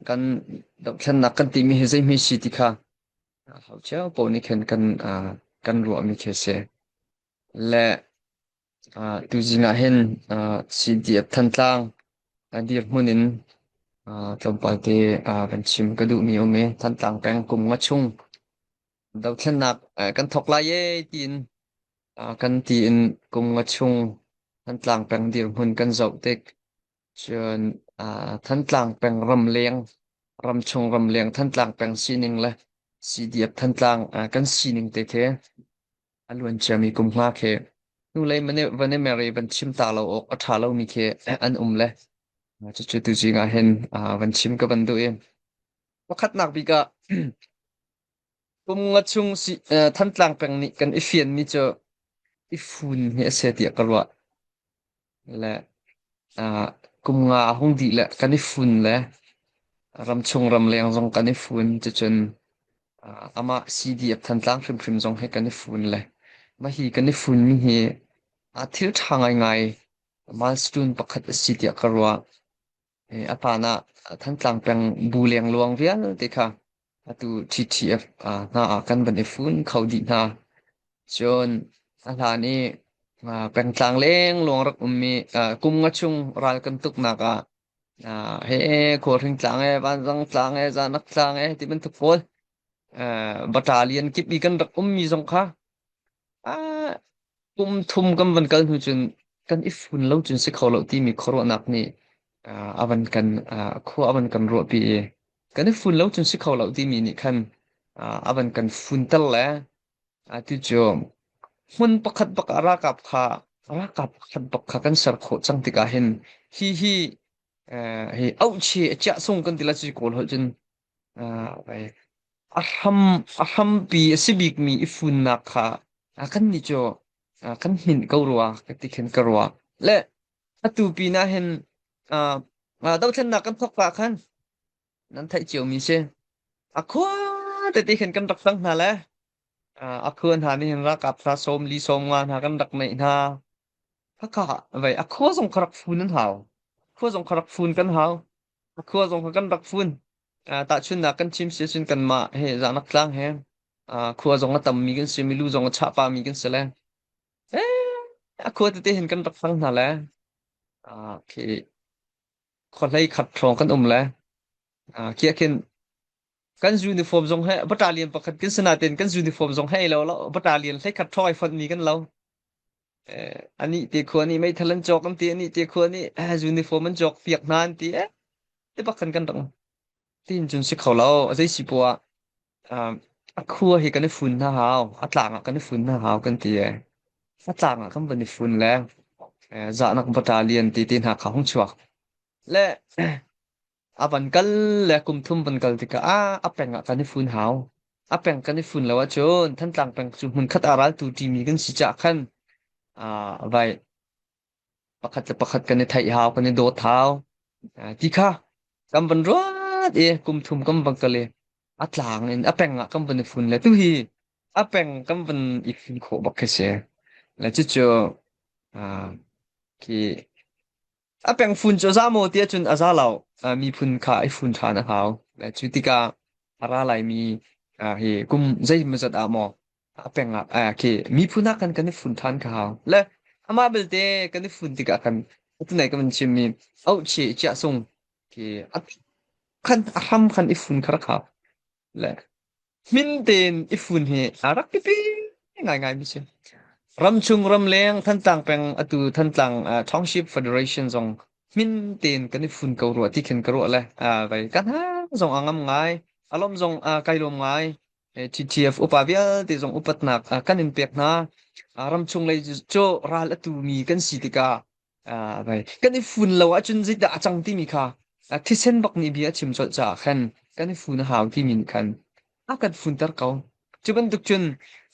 Kan dohthlennak kan timi hi zeihme si ti kha ho cio paoh nih khin kan kan ruahmi khi a si. Le tuzing ah hin CDF Thantlang a dirhmun in tlawmpal te kan chim ka duhmi um i Thantlang peng kum nga chung dothlennak kan thawk lai e tiin kan tiin kum nga chung Thantlang peng dirhmun kan zoh tik cun Thantlang peng ramleng ramchung ramleng Thantlang peng sining le CDF Thantlang kan sining te khi a luan ciami kum hnga khi hnulei van i mer i van chim ta lo awk a ṭha lomi khi an um le cucu tuzing ah hin van chim ka van duh i pakhatnak bik ah kum nga chung si Thantlang peng nih kan i fianmi cu i fun hi a si tiah ka ruah. Le kum nga a hung dih le kan i fun le ramchung ramleng zong kan i fun cucun amah CDF Thantlang hrimhrim zong hi kan i fun le mah hi kan i funmi hi thil ṭha ngaingai milestone pakhat a si tiah ka ruah. A hlan ah Thantlang peng bu lengluang vialte kha atu TTF hna ah kan van i fun kho dih hna. Cun a hlan i pengtlang lengluang rak ummi kum nga chung ral kan tuknak ah he Khualhring tlang e, Vanzang tlang e, Zanak tlang e ti bantuk pawl battalion kip i kan rak ummi zong kha Kum thum kan van kal hnu cun kan i fun lo cun si kho lo timi khuaruahnak nih a van kan khua a van kan ruahpi i kan i fun lo cun si kho lo timi nih khan a van kan funter le atu cu hmun pakhat bak ah ralkap kha ralkap pakhat bak kha kan ser khawh cang tikah hin hi hi hi auhchi a chiah sung kan ti la cu kawl holh cun A hram a hrampi a si bikmi i funnak kha kannih cu kan hninh ko rua ka ti khin ka ruah. Le atu pinah hin dothlennak kan thawk pah khan nan theih ciomi si. A khua tete khin kan rak tang hna le a khua hna nih hin ralkap hna sawm li sawm nga hna kan rak neih hna. Khakha vei a khua zong kha rak fun an hau. Khua zong kha rak fun kan hau. A khua zong kha kan rak fun. Tahchunhnak kan chim si ahcun kanmah he Zahnak tlang he khua zong a tammi kan si, milu zong a chah pahmi kan si le eh, a khua tete hin kan rak fang hna le khi khua hlei khat hrawng kan um le khi khin kan uniform zong he battalion pakhat kan si nain kan uniform zong he lo lo battalion hlei khat hrawng ai fonhmi kan lo. Anih te khua nih meithal an cawk an ti, anih te khua nih uniform an cawk piak hna an ti. Eh, te bak khan kan rak Tin cun si kho lo. A zei si poah ah a khua hi kan i fun hna hau. A tlang ah kan i fun hna hau kan ti e. A tlang ah kan van i fun le zahnak battalion ti ti hna kha hung chuak. Le a van kal le kum thum van kal tikah ah a peng ah kan i fun hau. A peng kan i fun lo ahcun Thantlang peng cu hmun khat ah raltu ṭimi kan si caah khan vai pakhat le pakhat kan i theih hau, kan i dawt hau. Ti kha kan van ruat i kum thum kan van kal i a tlang in a peng ah kan van i fun le tuhi a peng kan van i fun khawh bak khi si. Le cucu khi a peng fun cu a za maw ti ahcun a za lo. Miphun kha i fun ṭhan a hau. Le cu tikah a ra laimi hi kum zeimawzat ah maw a peng ah khi miphun ah kan kan i fun ṭhan ka hau. Le amah belte kan i fun tikah kan tunai ka van chimmi auhchi chiah sung khi a khan a hram khan i fun kha rak hau. Le hmin tein i fun hi a rak pipi ngaingai mi si. Ramchung ramleng Thantlang peng atu Thantlang Township Federation zong hmin tein kan i fun ko rua ti khin ka ruah le vai kan ha zong a ngam ngai alom zong kai lawm ngai TTF upa vialte zong upatnak kan in pek hna. Ramchung lei cu ral a tumi kan si tikah kan i fun lo ahcun zeidah a cang timi kha thisen bak nih bia a chim colh caah khan kan i fun a hau timi nih khan a kan funter ko. Cu bantuk cun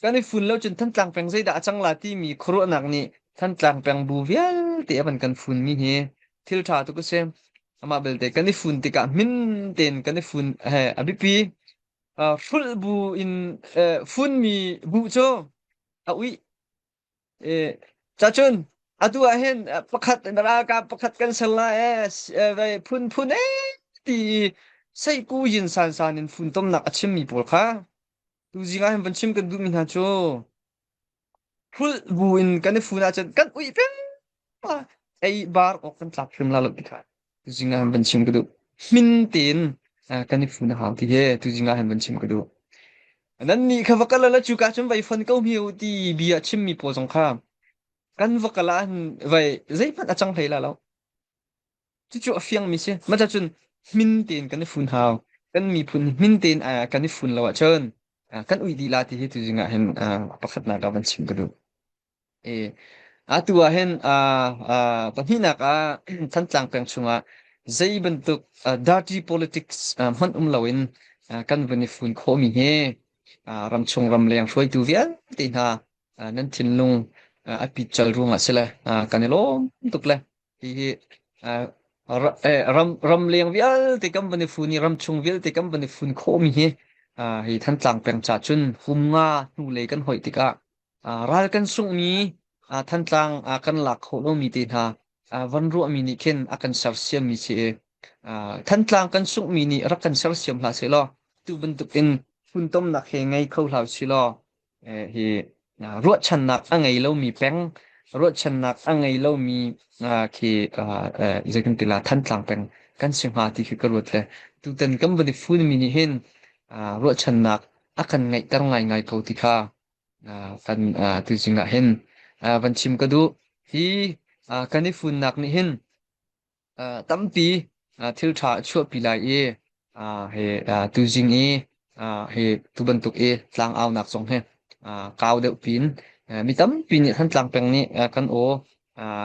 kan i fun lo cun Thantlang peng zeidah a cang la timi khuaruahnak nih Thantlang peng bu vialte a van kan funmi hi thil ṭha tuk a si. Amah belte kan i fun tikah hmin tein kan i fun he a biapi. Hrulh bu in funmi bu cu a uih. Cacun atu ah hin pakhat ralkap pakhat kan ser lai ee phun phun ee ti i. Seihku yin sansan in funtomnak a chimmi pawl kha tuzing ah hin van chim kan duhmi hna cu hrulh bu in kan i fun ahcun kan uih peng la ei bar awk kan tlak hrim la lo ti kha tuzing ah hin van chim ka duh. Hmin tein kan i fun a hau ti he tuzing ah hin van chim ka duh. Nan nih kha va kal la cu ka cun vai fon ko mi u ti bia chimmi pawl zong kha kan va kal ah hin vai zeihmanh a cang hlei la lo. Cucu a fiangmi si. Mah cun hmin tein kan i fun hau. Kan miphun hmin tein kan i fun lo ahcun kan ui dih la ti hi tuzing ah hin pakhatnak ah van chim ka duh. E, atu ah hin pahnihnak ah Thantlang peng chungah zei bantuk dirty politics hmanh um loin kan vun i fun khawhmi hi ramchung ramleng hruaitu vialte hna nan thinlung a pitcal ruangah si le kan i lawm tuk le Hihi ram ramleng vialte kan van i fun i ramchung vialte kan van i fun khawhmi hi hi Thantlang peng ca cun humnga hnulei kan hoih tikah ral kan sunghmi Thantlang kan lak khawh lomi te hna van ruahmi nih khin a kan sersiammi si i Thantlang kan sunghmi nih rak kan sersiam hlah sehlaw tu bantuk in funtomnak he ngei kho hlah usih law hi ruahchannak a ngei lomi peng, ruahchannak a ngei lomi khi zeikan ti la Thantlang peng kan si hnga ti khi ka ruat le tutan kan van i funmi nih hin ruahchannak a kan ngeihter ngaingai ko ti kha kan tuzing ah hin van chim ka duh. Hi kan i funnak nih hin tampi thil ṭha a chuahpi lai i hi tuzing i hi tu bantuk i tlangaunak zong hi kau deuh pin mi tampi nih Thantlang peng nih kan aw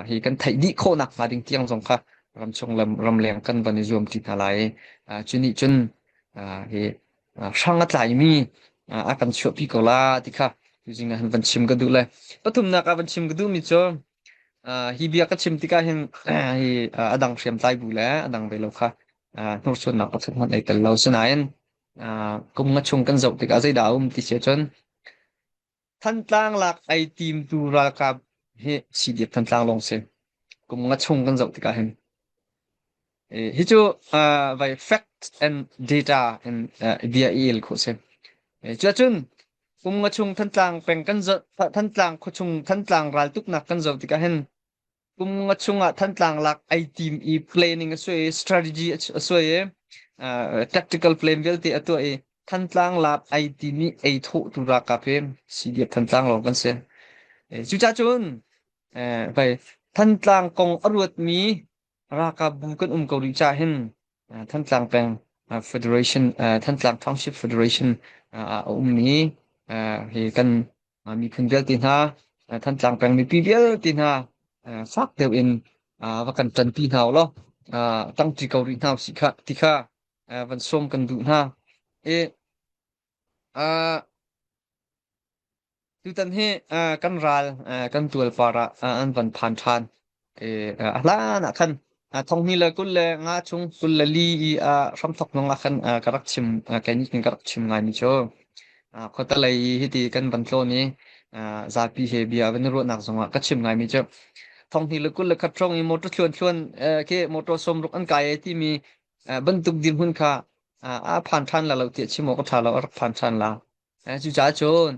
hi kan theih dih khawhnak hnga ding tiang zong kha ramchung lam ramleng kan van i zuam ti hna lai cu nih cun hi hrang a tlaimi a kan chuahpi ko la ti kha tuzing ah van chim ka duh le pathumnak ah van chim ka duhmi cu Hi bia ka chim tikah hin hi a dang hriamtlai bu le a dang ve lo kha hnursuannak pakhat hmanh ei tel lo. Sinain kum nga chung kan zoh tikah zeidah a um ti si ahcun Thantlang lak ei timtu ralkap hi CDF Thantlang lawng si. Kum nga chung kan zoh tikah hin. Hi cu vai fact and data in bia i el khawh si. Cuahcun kum nga chung Thantlang peng kan zoh Thantlang khuachung Thantlang raltuknak kan zoh tikah hin kum nga chungah Thantlang lak ai tim i planning a suai i strategy a suai i tactical plan vialte a tuah i Thantlang lak ai tim i ei thawh tu ralkap hi CDF Thantlang lawng kan si. Cucah cun vai Thantlang kong a ruatmi Ralkapbu kan um ko rih caah hin Thantlang peng Federation Thantlang Township Federation ah a ummi hi kan miphun vialte hna Thantlang peng mipi vialte hna fak deuh in va kan ṭanpi hna u law ṭangṭi ko rih hna usih khah ti kha van sawm kan duh hna. I Tutan hi kan ral kan tualpar ah an van phan ṭhan. A hlan ah khan thonghni le 25 chung 24 i hramthok nung ah khan ka rak chim kei nih khin ka rak chim ngaimi cu khuatelei i hiti kan van tlawn i zapi he bia van i ruahnak zongah ka chim ngaimi cu thonghni le 21 hrawng i motor thluan thluan khi motor 60 an kai ai timi bantuk dirhmun kha a phan ṭhan la lo tiah chim awk a ṭha lo a rak phan ṭhan la. Cucaah cun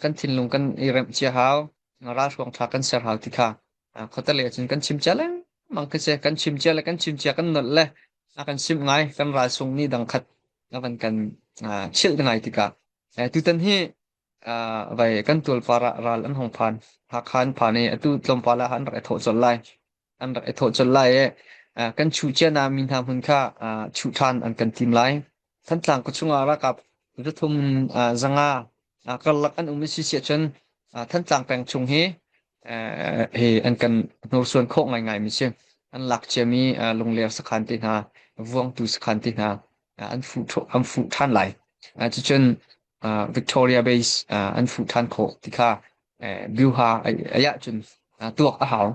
kan thinlung kan i remh cia hau, ralhruang ṭha kan ser hau ti kha khuatelei ahcun kan chim cia lengmang khi si. Kan chim cia le kan chim cia kan nolh le a kan simh ngai. Kan ralsung nih dangkhat a van kan chilh ngai tikah tutan hi vai kan tualpar ah ral an hung phan. Hakha an phan i atu tlawmpal ah an rak i thawh colh lai. An rak i thawh colh lai i kan chuh cia na mi hna hmun kha chuh ṭhan an kan tim lai. Thantlang khuachung ah ralkap 300 500 karlak an um i si ahcun Thantlang peng chung hi hi an kan hnursuan khawh ngaingai mi si. An lak ciami Lungler sakhan te hna, Vuangtu sakhan te hna an fuh an fuh ṭhan lai. Cucun Victoria Base an fuh ṭhan khawh ti kha Byuha ai ahcun tuak a hau.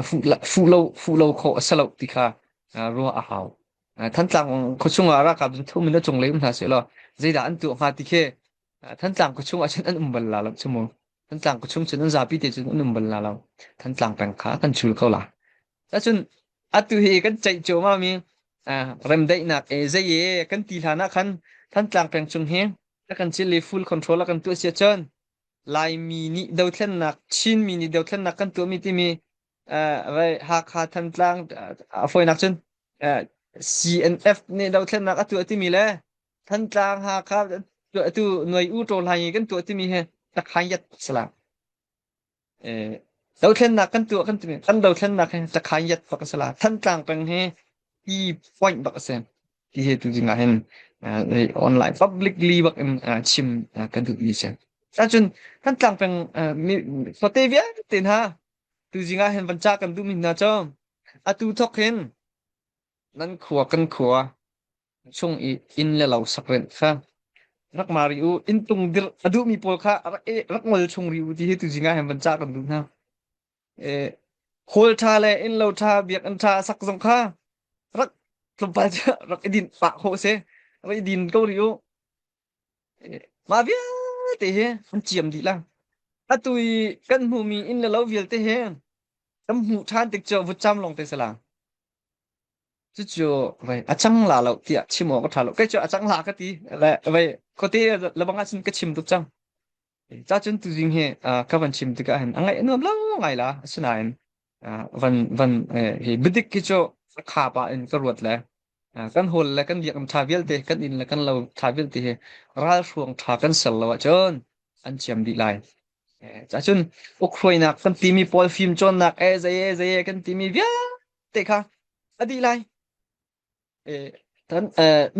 A fuh fuh lo fuh lo khawh a si lo ti kha ruah a hau. Thantlang khuachung ah ralkap thum in a cunglei um hna sehlaw zeidah an tuah hnga ti khi Thantlang khuachung ah cun an um bal la lo cu mu. Thantlang khuachung cun an zapi te cun an um bal la lo. Thantlang peng kha kan chul ko la. Cun atu hi kan ceih cuahmah mi. Remdaihnak e zei e kan ti hlan ah khan Thantlang peng chung hi a kan cil i full control a kan tuah sia cun Laimi nih dothlennak Chinmi nih dothlennak kan tuahmi timi vai Hakha Thantlang a fawinak cun CNF nih dothlennak a tuah timi le Thantlang Hakha tu nuai u ṭawl hai kan tuah timi he takhan yat sala. Dothlennak kan tuah kan timi kan dothlennak hi takhan yat bak a si la. Thantlang peng hi key point bak a si. Ti he tu ding ah hin online publicly bak in chim kan duh mi si. Cun Thantlang peng khuate vialte hna tu zing ah hin van ca kan duh mi hna cu atu thok hin nan khua kan khua chung i inn le lo sak rinh kha rak ma rih u inntung dirh a duhmi pawl kha rak rak ngol chung rih u ti hi tuzing ah hin van cah kan duh hna. E, hall ṭha le inn lo ṭha biakinn ṭha sak zong kha rak tlawmpal cu rak i din pah khawh si rak i din ko rih u. E, mah vialte hi an ciam dih la. Atu i kan hmuhmi inn le lo vialte hi kan hmuh ṭhan tik cu vutcam lawng te si la. Cucu vei a cang la lo tiah chim awk a ṭha lo. Kei cu a cang la ka ti. Le vei khuate lebang ahcun ka chim tuk cang. Ca cun tuzing hi ka van chim tikah hin a ngaih a nuam lo ngai la. Asinain van van hi biadik hi cu kha pah in ka ruat le kan hawl le kan biakinn ṭha vialte kan inn le kan lo ṭha vialte hi ralhruang ṭha kan ser lo ahcun an ciam dih lai. Ca cun ukhruainak kan timi pawl fim cawnnak e zei e zei e kan timi vialte kha a dih lai.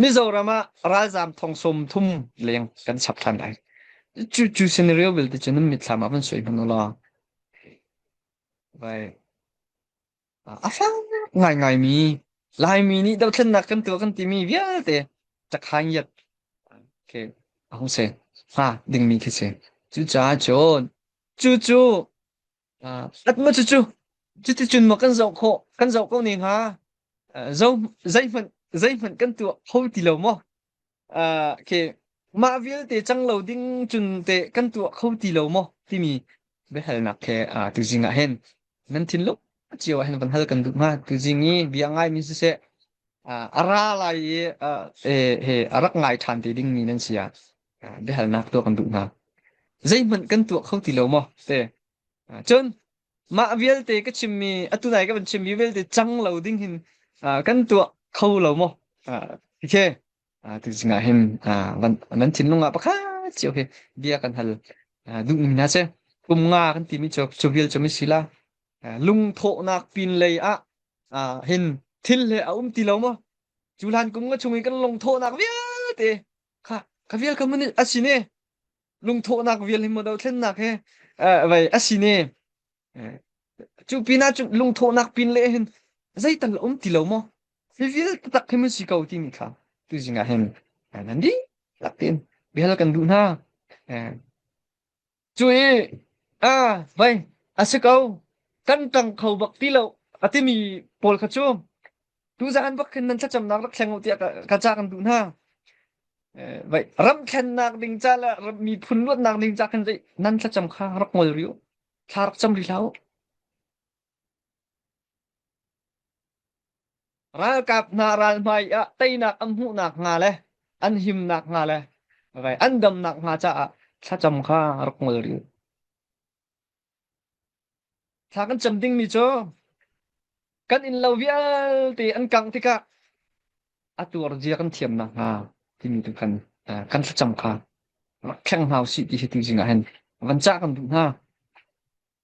Mizoram ah ralzaam thong 30 leng kan chap ṭhan lai. Cu cu scenario vialte cu nan mitthlam ah van suai hmanh u law. Vai a fak ngaingaimi Laimi nih dothlennak kan tuah kan timi vialte cakhan yat khi a hung si hnga dingmi khi si. Cucaah cun cucu at ma cucu cuticun maw kan zoh khawh kan zoh ko ne hnga zo zeihmanh zeihmanh kan tuah kho ti lo maw khi mah vialte cang lo ding cun teh kan tuah kho ti lo maw timi biahalnak khi tuzing ah hin nan thinlung cio ah hin van hal kan duh hnga tuzing i bia ngaimi siseh a ra lai i he a rak ngai ṭhan te dingmi nan si ah biahalnak tuah kan duh hna zeihmanh kan tuah kho ti lo maw te cun mah vialte ka chimmi atu nai ka van chimmi vialte cang lo ding hin kan tuah kho lo maw khi tuzing ah hin nan thinlung ah pakhat cio hi bia kan hal duhmi hna si kum nga kan timi cu cu vial cu mi si la lungthawhnak pin lei ah hin thil he a um ti lo maw cu hlan kum nga chung i kan lungthawhnak vialte kha kha vial kha mun a si ne lungthawhnak vial hi maw dothlennak he vai a si ne Cu pinah cun lungthawhnak pin le hin zeital a um ti lo maw? Hi vialte tak hi mun si ko timi kha tuzing ah hin nan dihlak tein biahal kan duh hna. Cu i ah vai a si ko kan ṭang kho bak ti lo a timi pawl kha cu tuzaan bak khin nan thlacamnak rak thleng u tiah ka ca kan duh hna. Vai ramthlennak ding ca le miphun luatnak ding ca khin zei nan thlacam kha rak ngol rih u. Thla rak cam rih hlah u. Ralkap hna ralhmai ah teinak an hmuhnak hnga le an himnak hnga le vai an damnak hnga caah thlacam kha rak ngol rih u. Thla kan cam dingmi cu kan inn lo vialte an kangh tikah a tuar zia kan thiam nakhnga timi tu khan kan thlacam kha rak thleng hna usih ti hi tuzing ah hin van cah kan duh hna.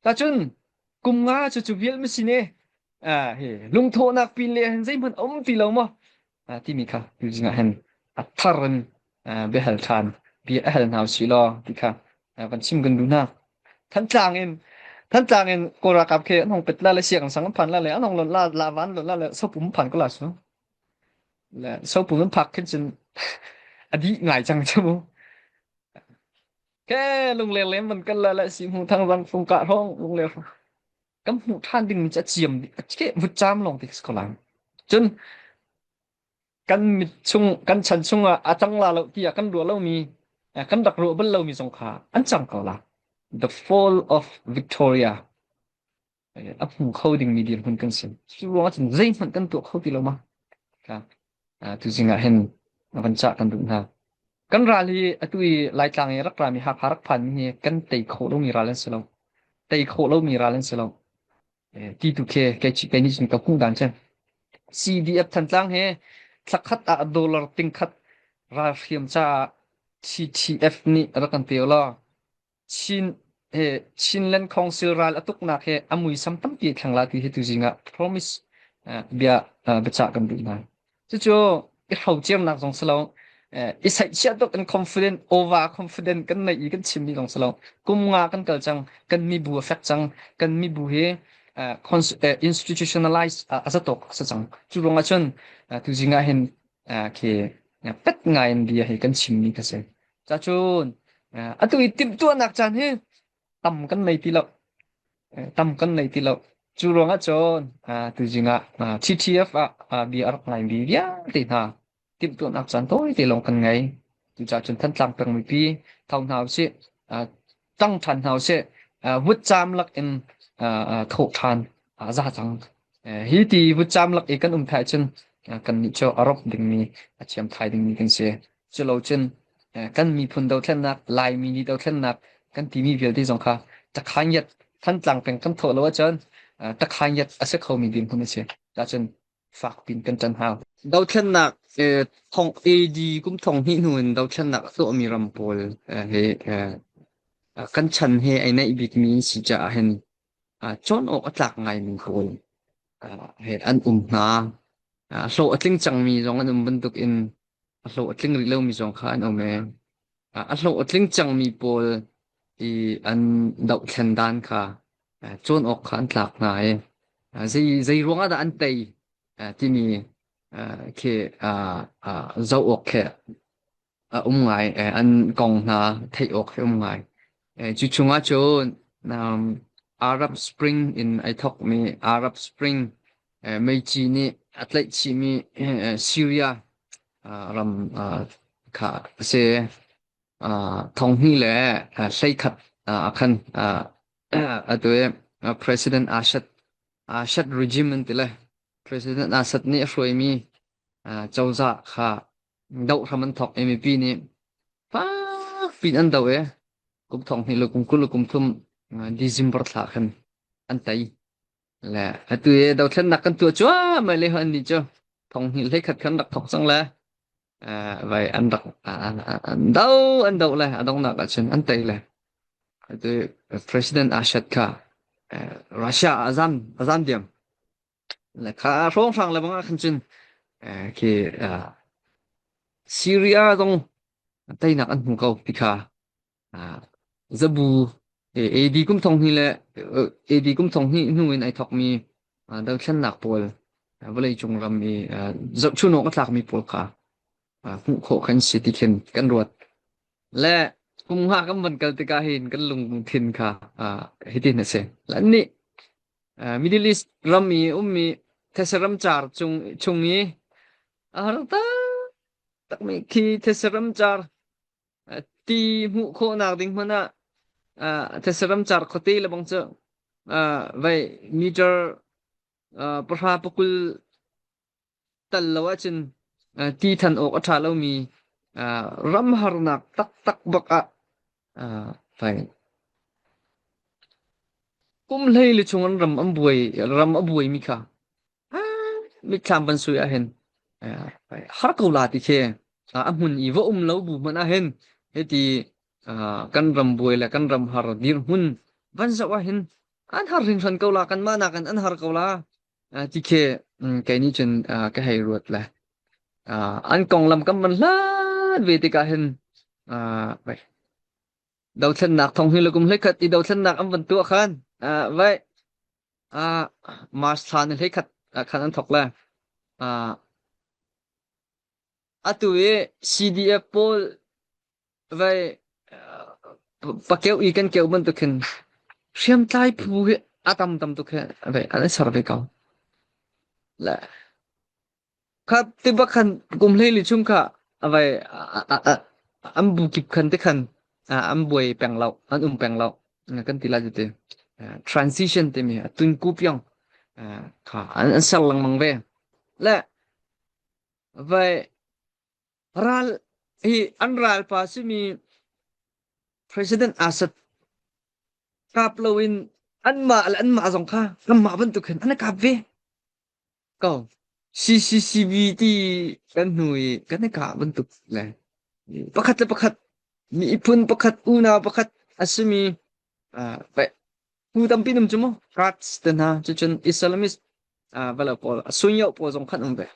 Tacun kum nga cu cu vial ma si ne hi lungthawhnak pin le hin zeihmanh a um ti lo maw timi kha tuzing ah hin a thar in biahal ṭhan bia a hal hna usih law ti kha van chim kan duh hna. Thantlang in Thantlang in Kawl ralkap khi an hong pet la le siang sang an phan la le an hong lon la la van lon la le sopum phan ko la su. Le sopum an phak khin cun a dih ngai cang chu mu. Ke lungler lem van kal la le si hmu thang zang fung ka hrawng lungler kan hmuh ṭhan ding mi cu a ciam a ke vut cam lawng te ko lai. Cun kan mit chung kan chan chungah a cang la lo tiah kan ruah lomi kan rak ruah bal lomi zong kha an cang ko la. The Fall of Victoria a hmu kho dingmi dirhmun kan si. Cu ruangah cun zeihmanh kan tuah kho ti lo ma. Kha tuzing ah hin van cah kan duh hna. Kan ral hi atu i Laitlang i rak rami Hakha rak phanmi hi kan tei khawh lomi ral an si lo. Tei khawh lomi ral an si lo. Ti tu khi kei kei nih cun ka hmuh dan cu. CDF Thantlang he thlakhat ah dollar tingkhat ralhriam caah CTF nih rak kan pe law Chin he Chinland Council ral a tuknak he a muisam tampi a thleng la ti hi tuzing ah promise bia biachah kan duh hna. Cucu i hrocernak zong si lo, i saihchiah tuk in confident, over confident kan neih i kan chimmi zong si lo. Kum nga kan kal cang, kan mibu a fek cang, kan mibu hi institutionalize a zatawk a si cang. Cu ruangah cun tuzing ah hin khi pet ngai in bia hi kan chimmi kha si. Cacun atu i timhtuahnak caan hi tam kan nei ti lo. Tam kan nei ti lo. Cu ruangah cun tuzing ah TTF ah bia a rak ngaimi vialte hna timhtuahnak caan tawite lawng kan ngei. Cucaah cun Thantlang peng mipi tho hna usih, ṭang ṭhan hna usih, vutcaam lak in thawh ṭhan a za cang. Hi ti vutcaam lak i kan um thai cun kannih cu a rawp dingmi, a thiam thai dingmi kan si. Culocun kan miphun dothlennak, Laimi nih dothlennak kan timi vialte zong kha Takhanyat Thantlang peng kan thawh lo ahcun Takhanyat a si khomi dirhmun a si. Cacun fak pin kan ṭan hau. Dothlennak thong AD kum thong hnih hnu in dothlennak a tuahmi ram pawl hi kan chan he ai naih bikmi an si caah hin cawn awk a tlak ngaimi pawl he an um hna. Hlawh a tling cangmi zong an um bantuk in a hlawh a tling rih lomi zong kha an um i a hlawh a tling cangmi pawl i an dohthlen dan kha cawn awk kha an tlak hna i zei zei ruangah dah an tei timi khi zoh awk khi a um ngai an kong hna theih awk khi um ngai. Cu chungah cun Arab Spring in ai thawkmi Arab Spring meici nih a tlaihchihmi Syria ram kha a si. Thonghnih le 11 ah khan atu i President Assad Assad regime an ti le President Assad nih a hruaimi cozah kha doh hram an thawk i mipi nih fak piin an doh i kum thonghnih le kum 20 le kum thum December thla khan an tei. Le atu i dothlennak kan tuah cuahmah le an nih cu thonghnih 11 khan rak thawk cang le vai an rak an do an do le a donghnak ah cun an tei le atu President Assad kha Russia ah a zam a zam diam le kha hrawnghrang le bang ah khan cun khi Syria zong teinak an hmu ko ti kha Zabu AD kum thong hnih le AD kum thong hnih hnu in ai thawkmi dothlennak pawl vawleicung ram i zohchun awk a tlakmi pawl kha hmuh khawh kan si ti khin kan ruat. Le kum nga kan van kal tikah hin kan lungthin kha hitin a si. Lan nih Middle East ram i ummi these ramcar chung chung i a har taktakmi khi these ramcar Ti hmuh khawhnak ding hmanh ah these ramcar khuate le bang cu vei meter pahra pakul tal lo ahcun ti than awk a ṭha lomi ram harnak taktak bak ah vai kum hlei le chung an ram an buai ram a buaimi kha Mitthlam van sui ahhin har ko la ti khi a hmun i va um lo bu hmanh ahhin hiti kan ram buai le kan ram har dirhmun van zoh ahhin an har hringhran ko la kanmah nakin an har ko la ti khi kei nih cun ka hei ruat le an konglam kan van hlat ve tikah hin dothlennak thong hi le kum hlei i dothlennak an van tuah khan vai Ah March thla ni 11 ah khan an thawk le. Ah atu i CDF pawl vai pakeu i kan keu bantuk khin hriamtlai phu hi a tam tam tuk hi vai an i ser ve ko. Le Kha tibak khan kum 14 chung kha vai an bu kip khan te khan an buai peng lo an um peng lo kan ti lai ti transition timi tun ku pyong kha an ser lengmang ve le. Vai ral hi an ralpa simi President Assad kap loin anmah le anmah zong kha kanmah bantuk hin an i kap ve ko. CCCB ti kan hnu i kan i kah bantuk le pakhat le pakhat miphun pakhat unau pakhat a simi uh, Hu tampi num cu mu Kurds te hna cucun Islamist valo pawl Sunyo pawl zong khan um ve.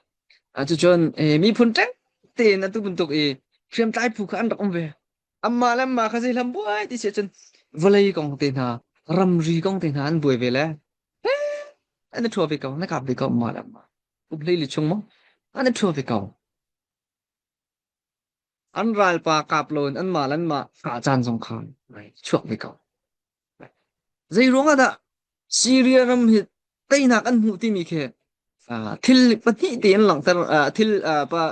Cucun miphun ṭeng tein atu bantuk i hriamtlai phu kha an rak um ve. Amah le amah kha zei hlam buai ti si ahcun vawlei kong te hna ramri kong te hna an buai ve le an i ṭhua ve ko na kap ve ko amah le amah. Kum hleili chung maw an i ṭhua ve ko. An ralpa kap loin anmah le anmah kah caan zong kha chuak ve ko. Zei ruangah dah Syria ram hi teinak an hmuh timi khi thil pahnih te an langhter thil pa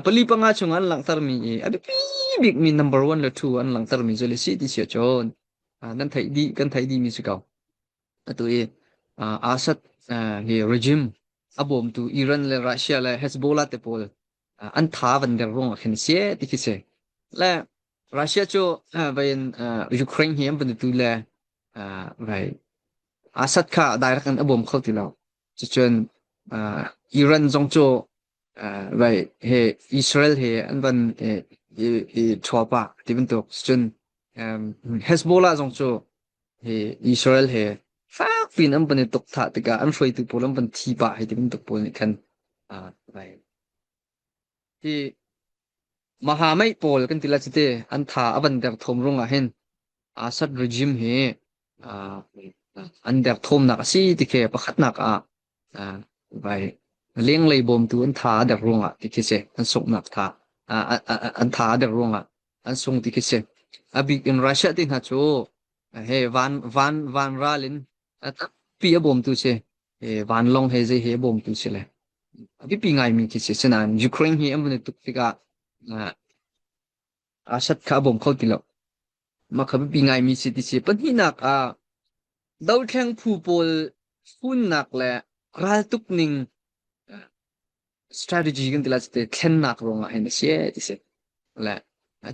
pali panga chung an langhtermi i a biapi bikmi number one le two an langhtermi cu le si ti si ahcun nan theih dih kan theih dihmi si ko. Atu i Assad hi regime a bawmtu Iran le Russia le Hezbollah te pawl an tha van der ruangah khin a si ti khi si. Le Russia cu vai in Ukraine hi an van tu le vai Assad kha direct in a bawm kho ti lo. Cucun Iran zong cu vai he Israel he an van i thua pah ti bantuk. Cun Hezbollah zong cu hi Israel he fak piin an van i tuk thah tikah an hruaitu pawl an van thi pah hei ti bantuk pawl nih khan vai hi Mahamai pawl kan ti la cite an tha a van der thom rung ah hin Assad regime hi an der thomnak a si ti khi pakhatnak ah vai lenglei bawmtu an tha a der ruangah ti khi si an sunghnak tha an tha a der ruangah an sung ti khi si. A bik in Russia te hna cu he van van van ral in a tampi a bawmtu si. He vanlawng he zei he a bawmtu si le a biapi ngaimi khi si. Sinain Ukraine hi an van i tuk tikah Assad kha a bawm kho ti lo. Mah kha biapi ngaimi si ti si. Pahnihnak ah dothleng phu pawl funnak le raltuk ning strategy kan ti lai te thlennak ruangah hin a si ti si. Le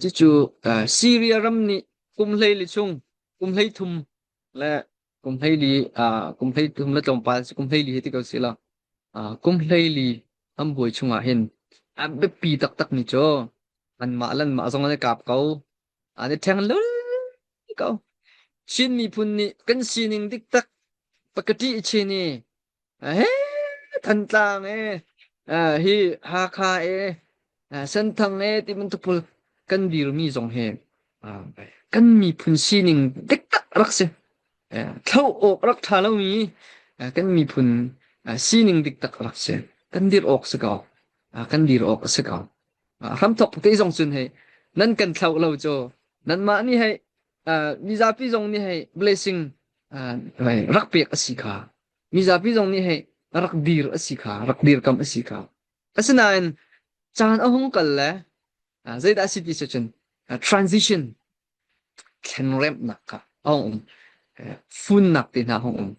cucu Syria ram nih kum hleili chung kum 13 le kum hleili kum 13 le tlawmpal kum hleili hi ti ko si la kum hleili an buai chungah hin a biapi taktak mi cu anmah le anmah zong an i kap ko an i ṭheng lul ko. Chin miphun nih kan sining dik tak pakati chin i he Thantlang e hi Hakha e Senthang e ti bantuk pawl kan dirmi zong hi kan miphun sining dik tak rak si. Thlo awk rak ṭha lomi kan miphun sining dik tak rak si. Kan dir awk si ko. Kan dir awk a si ko. Hramthok te zong cun hei nan kan thloh lo cu nanmah nih hei mizapi zong nih hei blessing rak pek a si kha mizapi zong nih hei rak dir a si kha rak dirkam a si kha asinain caan a hung kal le zeidah a si ti si cun transition thlenremhnak kha a hung um. Funnak te hna a hung um.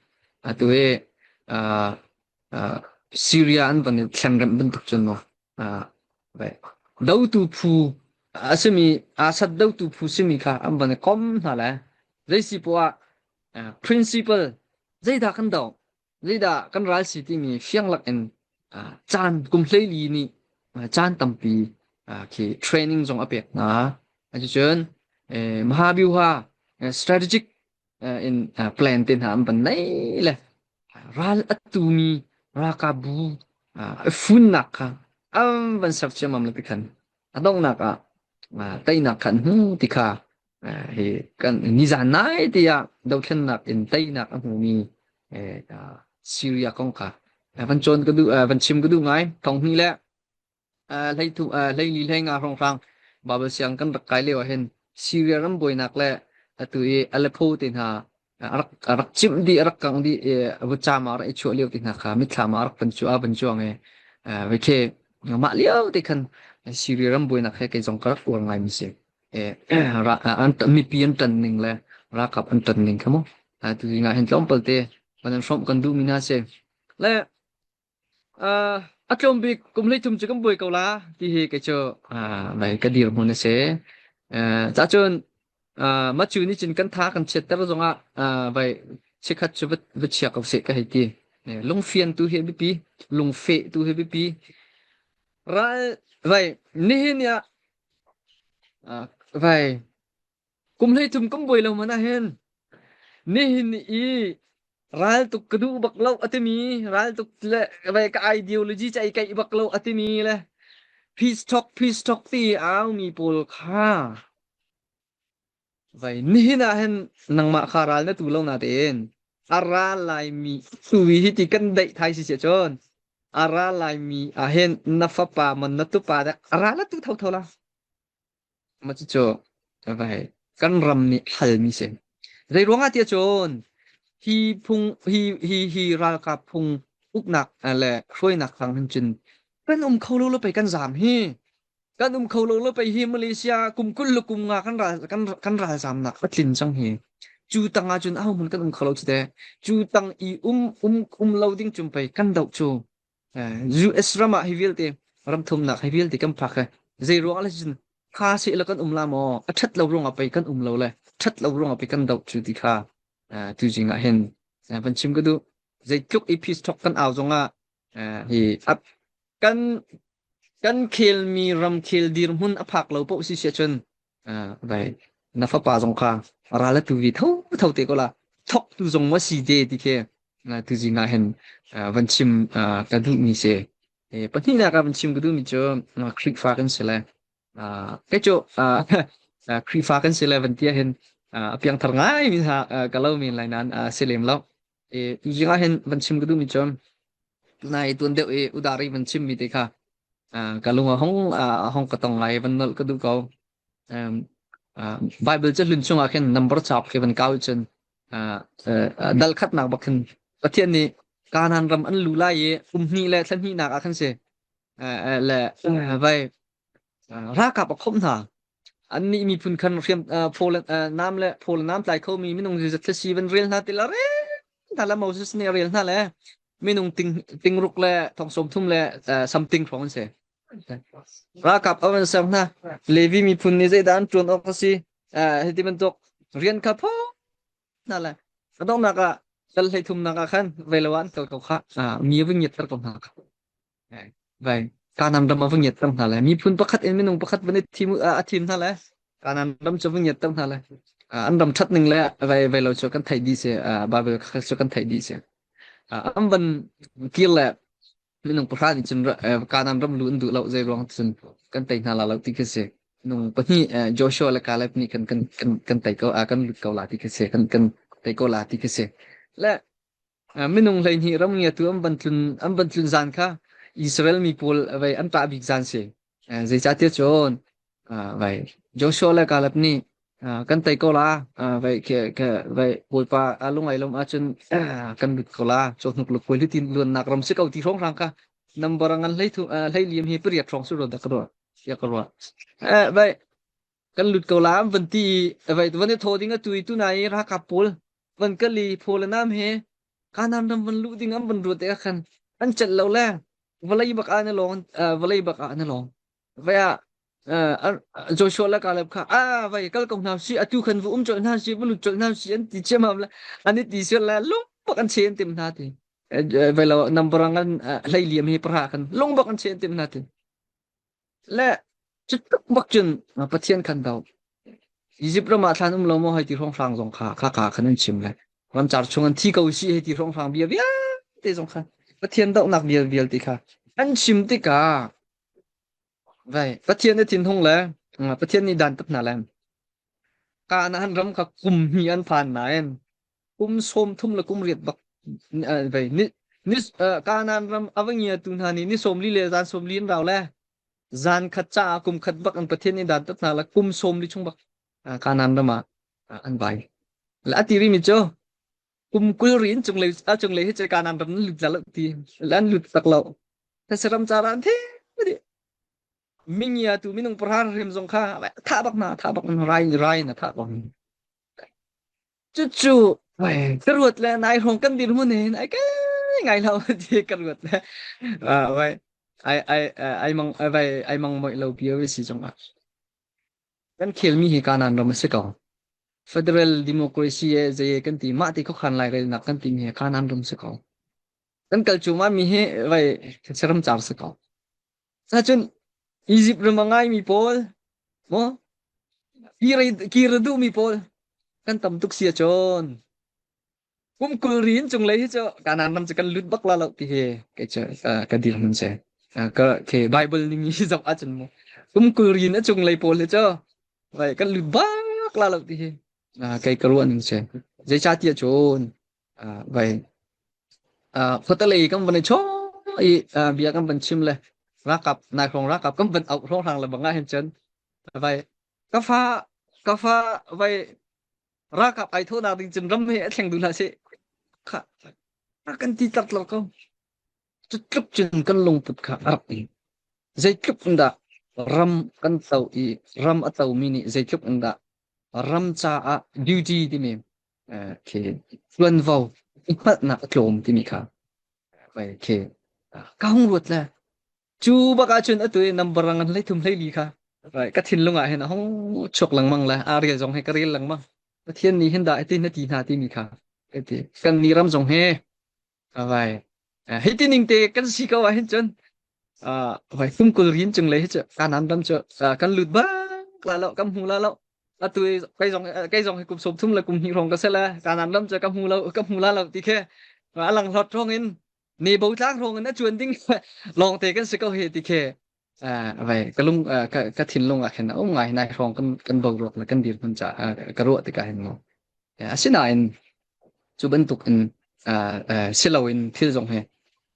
Atu hi Syria an van i thlenremh bantuk cun maw dotu phu a simi Assad dotu phu simi kha an van i kom hna le zei si poah ah principle zeidah kan doh Zeidah kan ral si timi fianglak in caan kum 14 nih caan tampi khi training zong a pek hna. Cucun Mahabyuha strategic in plan te hna an van nei le ral a tumi ralkapbu funnak kha an van ser ciammam le tikhan a donghnak ah teinak kha an hmu ti kha hi kan nizan nai tiah dothlennak in teinak a hmumi Syria kong kha van cawn ka duh van chim ka duh ngai thong hnih le hlei thu hlei li hlei nga hrawnghrang Bible siang kan rak kai lio ah hin Syria ram buainak le atu i Aleppo te hna a rak a rak cimh dih a rak kangh dih i vutcaam ah a rak i chuah lio te hna kha mitthlam ah a rak van cu a van cuang i vei khi mah lio te khan Syria ram buainak he kei zong ka rak uar ngai mi si. An mipi an ṭan ning le ralkap an ṭan ning kha mu tu zing ah hin tlawmpal te van an hrawmh kan duh mi hna si. Le uh, A tlawm bik kum 13 cu kan buai ko la ti hi kei cu vai ka dirhmun a si. Cacun macu nih cun kan tha kan chiatter zongah vai chikkhat cu va chia ko seh ka hei ti. Lungfian tu hi a biapi, lungfeh tu hi a biapi. Ral vai nihin ah vai Kum 13 kan buai lo man ahhin nihin i raltuk ka duh bak lo a timi raltuk le vai ka ideology ca i kaih bak lo a timi le peace talk peace talk ti au mi pawl kha vai nihin ah hin nangmah kha ral na tu lo na tein a ra laimi tu hi ti kan daih thai si sia cun a ra laimi ah hin na fapa man na tupa dah a ra la tu tho tho la. Mah cucu vai kan ram nih halmi si. Zei ruangah tiah cun hi phung hi hi hi ralkap phung uknak le hruainak thang hin cun kan um kho lo lo pei kan zaam hi. Kan um kho lo lo pei hi Malaysia kum 20 le kum nga kan ral kan kan ralzaamnak a tlin cang hi. Cu tang ah cun ahohmanh kan um kho lo cu te. Cu tang i um um um lo ding cum pei kan doh cu. US ram ah hi vialte ram thumnak hi vialte kan phak he zei ruang ah cun kha se la kan um la maw a ṭhat lo ruang ah pei kan um lo le ṭhat lo ruang ah pei kan doh cu ti kha tu zing ah hin van chim ka duh zeitluk i peace talk kan au zong ah hi kan kan khelmi ramkhel dirhmun a phak lo paoh si sia cun vai na fapa zong kha ral a tu vi tho tho te ko la thok tu zong ma si te ti khi tu zing ah hin van chim ka duh mi si. Pahnihnak ah van chim ka duh mi cu Khrihfa kan si le kei cu Khrihfa kan si le van tia hin a piangthar ngai mi hna ka lo men lai nan si lem lo. Tu zing ah hin van chim ka duh mi cu nai tuan deuh i udari van chim mi te kha ka lung a hong a hong ka tong ngai van nolh ka duh ko. Bible cu hlun chungah khin number chap khi van kau cun dal khatnak bak khin Pathian nih Kanaan ram an lu lai i kum hnih le thla hnihnak ah khan si le vai ralkap a khawmh hna. Annih miphun khan hriam phaw le nam le phaw le nam tlai khomi minung zeizat thlasi van rel hna ti la rel hna le Moses nih a rel hna le minung ting tingruk le thong sawm thum le something hrawng an si. Ralkap a van ser hna. Levi miphun nih zeidah an ṭuan awk a si? Hiti bantuk rian kha phaw hna le a donghnak ah kal hlei thumnak ah khan vei lo ah an kal ko khah. Mi a va ngiatter ko hna kha. Vai Kanaan ram a va ngiatter hna le miphun pakhat in minung pakhat van i thim a thim hna le Kanaan ram cu va ngiatter hna le an ram ṭhat ning le vai vai lo cu kan theih dih si Bible kha cu kan theih dih si. An van kir le minung pahra nih cun Kanaan ram lu an duh lo zei ruang cun kan tei hna la lo ti khi si. Minung pahnih Joshua le Caleb nih kan kan kan kan tei ko kan lut ko la ti khi si kan kan tei ko la ti khi si. Le Minung 12 ram ngiatu an van tlun an van tlun zan kha Israel mi pawl vei an ṭah bik zan si. Zeicahtiah cun vai Joshua le Caleb nih kan tei ko la vai ke ke vai Bawipa a lungai lom ahcun kan lut ko la cawhnuk lu khuai hlutin luannak ram si ko ti hrawng hrang kha number ngan hlei thu hlei liam hi pariat hrawng su ro da ka ruah ya ka ruah. Vai kan lut ko la an van ti i vai van i thaw ding atu i tunai i ralkap pawl van kal i phaw le nam he Kanaan ram van luh ding an van ruat tikah khan an celh lo le vawlei bak ah na lawng vawlei bak ah na lawng vai ah Joshua le Caleb kha a vai kal ko hna si atu khan va um colh hna si va lut colh hna si an ti ciamam le an i ti sual le lung bak an che an tim hna ti vai lo number an hlei liam hi para khan lung bak an che an tim hna ti Le cutluk bak cun Pathian khan do. Izipt ram ah thlan um lo maw hei ti hrawnghrang zong kha kha kha khan an chim le ramcar chung an thi ko si hei ti hrawnghrang bia vialte zong kha Pathian dohnak bia vialte kha an chim tikah vai Pathian a thinhung le Pathian nih dan tat hna le Kanaan ram kha kum hnih an phan nain kum 30 le kum riat bak vei ni ni Kanaan ram a va ngiatu hna nih ni 40 le zan 40 an rau le zan khat caah kum khat bak an Pathian nih dan tat hna le kum 40 chung bak Kanaan ram ah an vai. Le a ti rimi cu kum 20 ri in cunglei a cunglei hi cu Kanaan ram nan lut la lo ti an lut tak lo. Saram cara an the mingia tu minung pahra hrim zong kha thah bak hna thah bak rai rai na thah bak cucu ka ruat le nai hrawng kan dirhmun hin ai ke ngai lo ti ka ruat le vai. Ai ai ai mang ai vai ai mang moi lo pi si zong ah. Kan khelmi hi kanan ram a si ko. Federal democracy e zei kan ti mah ti khuakhan lairelnak kan ti mi hi kanan ram si ko. Kan kal cuma mi hi vai saram car si ko. Cun Egypt ram a ngaimi pawl maw kir a duhmi pawl kan tam tuk si ahcun kum 20 ri in cunglei hi cu Kanaan ram cu kan lut bak la lo ti hi kei cu ka dirhmun si. Ka khi Bible ning hi zoh ahcun mu kum 20 ri in a cunglei pawl hi cu vai kan lut bak la lo ti hi kei ka ruah ning si. Zeicahtiah cun vai khuatelei kan van i chawh i bia kan van chim le ralkap nai hrawng ralkap kan van auh hrawnghrang le bang ah hin cun vai ka fa ka fa vai ralkap ai thawhnak ding cun ram hi a thleng duh hlah seh kha kan ti tlak tlak ko. Cu tluk cun kan lungput kha a rak i zeitluk in dah ram kan to i ram a tomi nih zeitluk in dah ram caah duty timi khi ṭuanvo i hngalhnak a tlawm timi kha khi ka hung ruat le cu bak ahcun atu i number ngan 13 14 kha ka thinlung ah hin a hung chuak lengmang le aa rel zong hi ka rel lengmang. Pathian nih hin dah hitin na ti hna timi kha ka ti. Kan ni ram zong hi Vai. Hi ti ning te kan si ko ah hin cun vai kum 20 rin cung lei hi cu kanan ram cu kan lut bak la lo kan hmu la lo atu kei zong kei zong hi kum 30 le kum 2 hrawng ka se le kanan ram cu ka hmu lo ka hmu la lo ti khe alang hlot hrawng in ne bo tlang hrawng in a cuan ding lawng te kan si ko hi ti khe vai ka lung ka thinlung ah khin a um ngai nai hrawng kan kan boruak le kan dirhmun ca ka ruah tikah hin mu. Asinain cu bantuk in si loin thil zong hi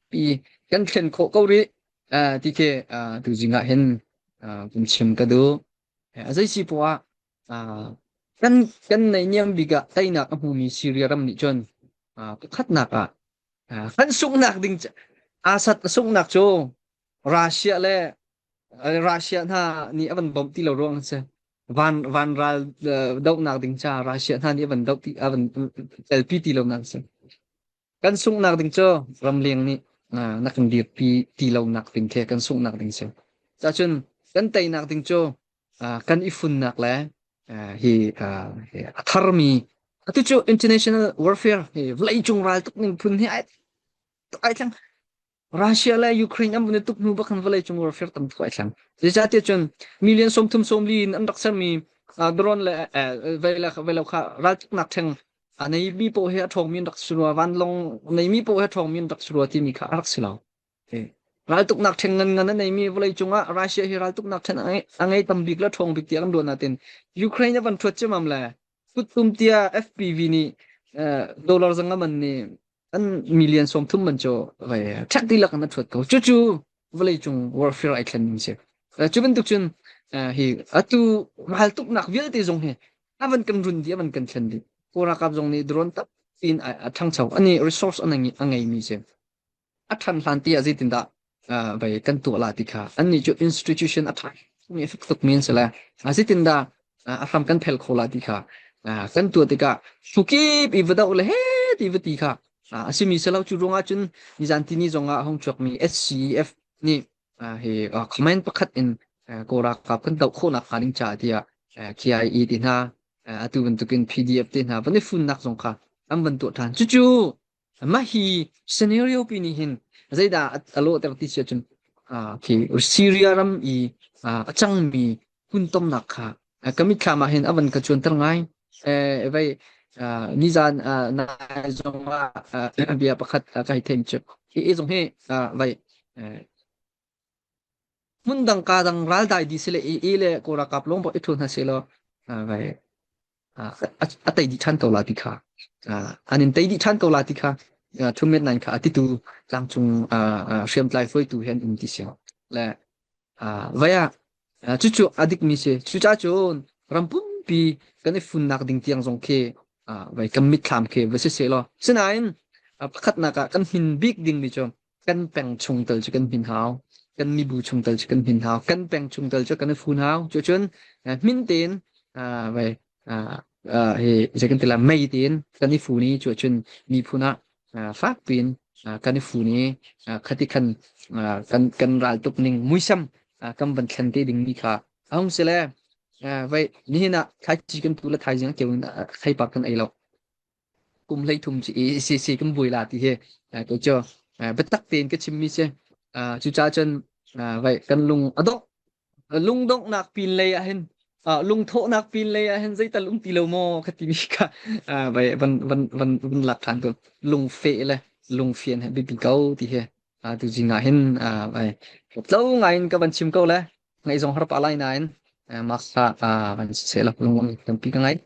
pi kan thlen khawh ko rih ti khi tuzing ah hin kan chim ka duh. A zei si poah kan kan neihniam bik ah teinak a hmumi Syria ram nih cun pakhatnak ah kan sunghnak ding Assad a sunghnak cu Russia le Russia hna nih a van bawmh ti lo ruang a si. Van van ral dohnak ding ca Russia hna nih a van doh ti a van telpi ti lo nak a si. Kan sunghnak ding cu ramleng nih na kan dirpi ti lo nak ding khi kan sunghnak ding si. Cacun kan teinak ding cu kan i funnak le hi a tharmi atu cu international warfare hi vawleicung ral tuk ning phun hi ai ai thleng. Russia le Ukraine an vun i tuk hnu bak khan vawleicung warfare tam tuk ai thleng. Zeicahtiah cun million 30 40 in an rak sermi drone le vei kha raltuknak theng a neimi paoh hi a ṭhawngmi an rak si rua, vanlawng neimi paoh hi a ṭhawngmi an rak si rua timi kha a rak si lo. Raltuknak ṭheng ngan ngan a neimi vawleicung ah Russia hi raltuknak ṭhen a ngei tam bik le ṭhawng bik tiah kan ruah natin Ukraine a van ṭhuat ciammam le kuttum tiah FPV nih dollar zanga man nih an million 30 man cu vai ṭhek dihlak in a ṭhuat ko. Cucu vawleicung warfare ai thlen ning si. Cu bantuk cun hi atu raltuknak vialte zong hi a van kan run dih, a van kan thlen dih. Kawl ralkap zong nih drone tampi in a ṭhangcho. Ani resource a ngeimi si. A ṭhan hlan ti ah zeitindah vai kan tuah la ti kha annih cu institution a ṭha mi a fek tukmi an si le zeitindah a hram kan phel kho la ti kha kan tuah tikah hukip i va doh le he ti va ti kha a simi si lo. Cu ruangah cun nizan tini zongah hong chuakmi SCF nih hi comment pakhat in Kawl ralkap kan doh khawhnak hnga ding caah tiah KIE ti hna atu bantukin PDF te hna van i funnak zong kha an van tuah ṭhan. Cucu Mah hi scenario pi nih hin zeidah a lawhter ti si ahcun khi Syria ram i a cangmi huntomnak kha ka mitthlam ah hin a van ka cuanter ngai. Vei nizan nai zong ah bia pakhat ka hei theim cu. Hi zong hi vai hmun dang ka dang raldai di sile i le Kawl ralkap lawng bak i ṭhu hna selaw vai a tei dih ṭhan ko la ti kha an in tei dih ṭhan ko la ti kha Thu Myint kha a titu tlangcung hriamtlai hruaitu he an um ti si le vai ah cucu a dikmi si. Cucaah cun ram pumpi kan i funnak ding tiang zong khi vai kan mitthlam khi va si seh law sinain pakhatnak ah kan hmin bik dingmi cu kan peng chung tal cu kan hmin hau, kan mibu chung tal cu kan hmin hau, kan peng chung tal cu kan i fun hau. Cucun hmin tein vai hi zei kan ti la mei tein kan i fun i cucun miphun ah fak piin. Kan i fun i khati khan kan kan ral tuk ning muisam kan van thlen te ding mi kha a hung si le vai nihin ah thlaici kan tu le thaizing keu in theipa kan ei lo kum 13 ci i si kan buai la ti hi kei cu biatak tein ka chimmi si. Cucaah cun vai kan lung a dongh lungdonghnak pin lei ah hin lungthawhnak pin lei ah hin zeital um ti lo maw ka timi kha vai van van van van lak ṭhan tu lungfeh le lungfian he biapi ko ti hi tu zing ah hin vai tlo ngai in ka van chim ko le ngaih zong har pa lai nain mah kha van si seh lung tampi ka ngai.